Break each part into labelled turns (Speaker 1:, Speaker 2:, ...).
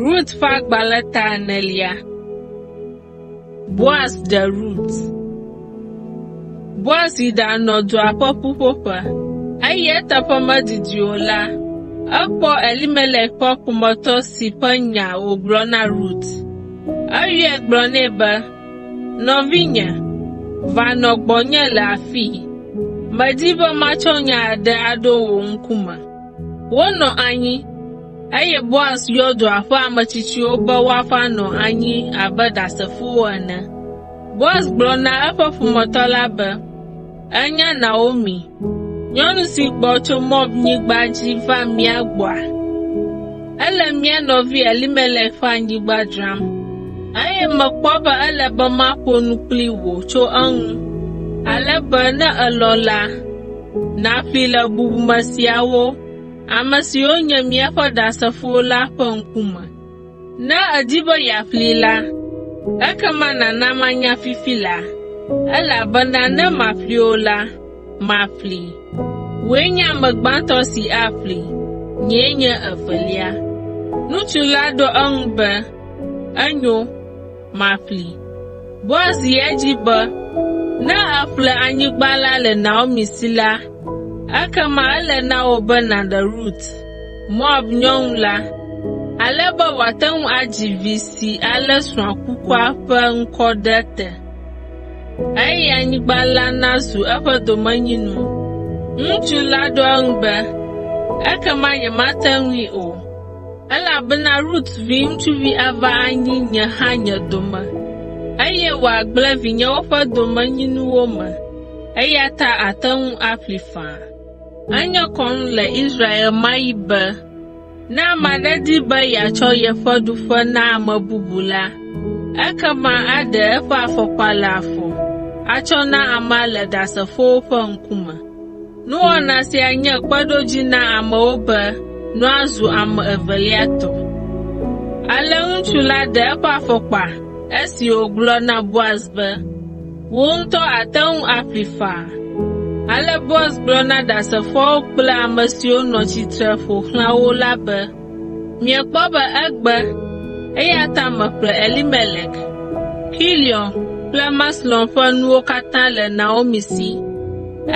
Speaker 1: Rut ƒe agbalẽ ta enelia. Boaz ɖe Rut. Boaz yi ɖanɔ dua ƒe ƒuƒoƒe, eye eteƒe medidi o la, ekpɔ Elimelek ƒe ƒometɔ si ƒe nya wògblɔ na Rut. Eyɔe gblɔ nɛ be, “Nɔvinye, va nɔ gbɔnye le afii. Medi be matsɔ nya aɖe aɖo wò ŋkume.” Wonɔ anyi, eye Boaz yɔ dua ƒe ame tsitsiwo be woava nɔ anyi abe ɖasefowo ene. Boaz gblɔ na eƒe ƒometɔ la be, “Ènya Naomi, nyɔnu si gbɔ tso Moabnyigba dzi va mía gbɔa? Ele mía nɔvi Elimelek ƒe anyigba dzram, eye mekpɔ be ele be maƒo nu kpli wò tso eŋu, ale be ne èlɔ̃ la, nàƒlee le bubume siawo, ame siwo nye míaƒe ɖasefowo la ƒe ŋkume. Ne èdi be yeaƒlee la, ekema nàna manya fifi laa, elabena ne màƒlee o la, maƒlee. Wòe nye ame gbãtɔ si aƒlee, nyee nye evelia.” Ŋutsu la ɖo eŋu be, “Enyo, maƒlee.” Boaz yi edzi be, “Ne èƒle anyigba la le Naomi si la, ekema ele na wò be nàɖe Rut, Moab nyɔnu la, ale be wòate ŋu adzi vi si alé srɔ̃a kukua ƒe ŋkɔ ɖe te, eye anyigba la nazu eƒe domenyinu.” Ŋutsu la ɖo eŋu be, “Ekema nyemate ŋui o, elabena Rut viŋutsuvi ava anyi nye hã nye dome, eye wòagblẽ vinyewo ƒe domenyinuwo me, eya ta àte ŋu aƒlee faa.” Enye kɔnu le Israel ɣe ma ɣi be ne ame aɖe di be yeatsɔ yeƒe ɖuƒe na ame bubu la, ekema aɖe eƒe afɔkpa le afɔ, atsɔ na amea le ɖasefowo ƒe ŋkume. Nuwɔna sia nye kpeɖodzi na amewo be nua zu ame evelia tɔ. Ale ŋutsu la ɖe eƒe afɔkpa esi wògblɔ na Boaz be, “Wò ŋutɔ àte ŋu aƒlee faa.” Ale Boaz gblɔ na ɖasefoawo kple ame siwo nɔ tsitre ƒo xlã wo la be, “Miekpɔ be egbe, eya ta meƒle Elimelek, Kilion kple Maxlon ƒe nuwo katã le Naomi si,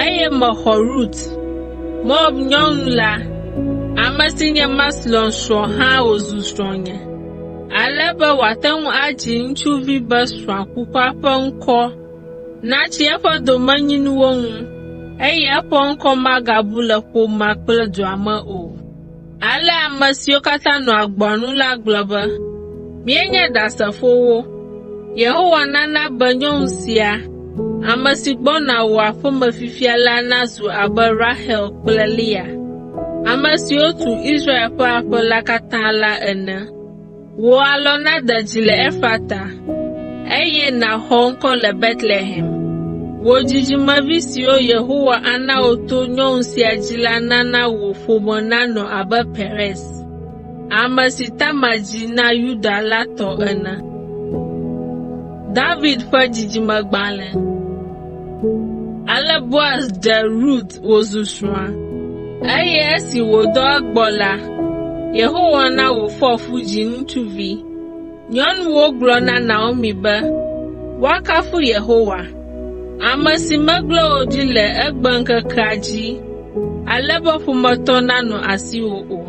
Speaker 1: eye mexɔ Rut, Moab nyɔnu la, ame si nye Maxlon srɔ̃ hã wòzu srɔ̃nye, ale be wòate ŋu adzi ŋutsuvi be srɔ̃a kukua ƒe ŋkɔ natsi eƒe domenyinuwo ŋu, eye eƒe ŋkɔ magabu le ƒomea kple dua me o.” Ale ame siwo katã nɔ agboa nu la gblɔ be, “Míenye ɖasefowo. Yehowa nana be nyɔnu sia, ame si gbɔna wò aƒe me fifia la nazu abe Rahel kple Lea, ame siwo tu Israel ƒe aƒe la katã la ene. Wò alɔ nade dzi le Efrata, eye nàxɔ ŋkɔ le Betlehem. Wò dzidzimevi siwo Yehowa ana wò to nyɔnu sia dzi la nana wò ƒome nanɔ abe Perez, ame si Tamar dzi na Yuda la tɔ ene. David ƒe dzidzimegbalẽ Ale Boaz ɖe Rut wòzu srɔ̃a, eye esi wòdɔ egbɔ la, Yehowa na wòfɔ fu dzi ŋutsuvi. Nyɔnuwo gblɔ na Naomi be, “Woakafu Yehowa, ame si megblẽ wò ɖi le egbeŋkekea dzi ale be ƒometɔ nanɔ asiwò o.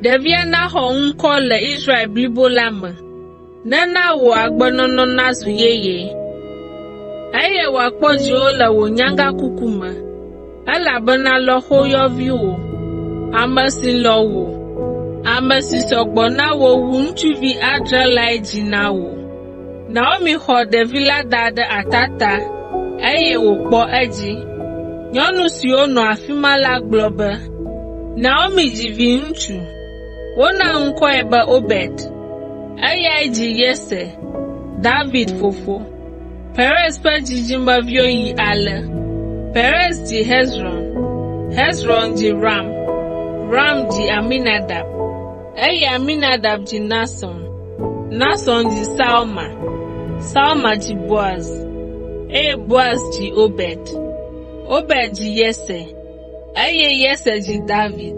Speaker 1: Ɖevia naxɔ ŋkɔ le Israel blibo la me. Nena wò agbenɔnɔ nazu yeye, eye wòakpɔ dziwò le wò nyagãkuku me, elabena lɔ̃xoyɔviwò, ame si lɔ̃ wò, ame si sɔ gbɔ na wò wu ŋutsuvi adre lae dzi na wò.” Naomi xɔ ɖevi la da ɖe ata ta, eye wòkpɔ edzi. Nyɔnu siwo nɔ afi ma la gblɔ be, “Naomi dzi viŋutsu.” Wona ŋkɔe be Obed. Eyae dzi Yese, David fofo. Perez ƒe dzidzimeviwo yi ale: Perez dzi Hezron, Hezron dzi Ram, Ram dzi Aminadab, eye Aminadab dzi Nahson, Nahson dzi Salma, Salma dzi Boaz, eye Boaz dzi Obed. Obed dzi Yese, eye Yese dzi David.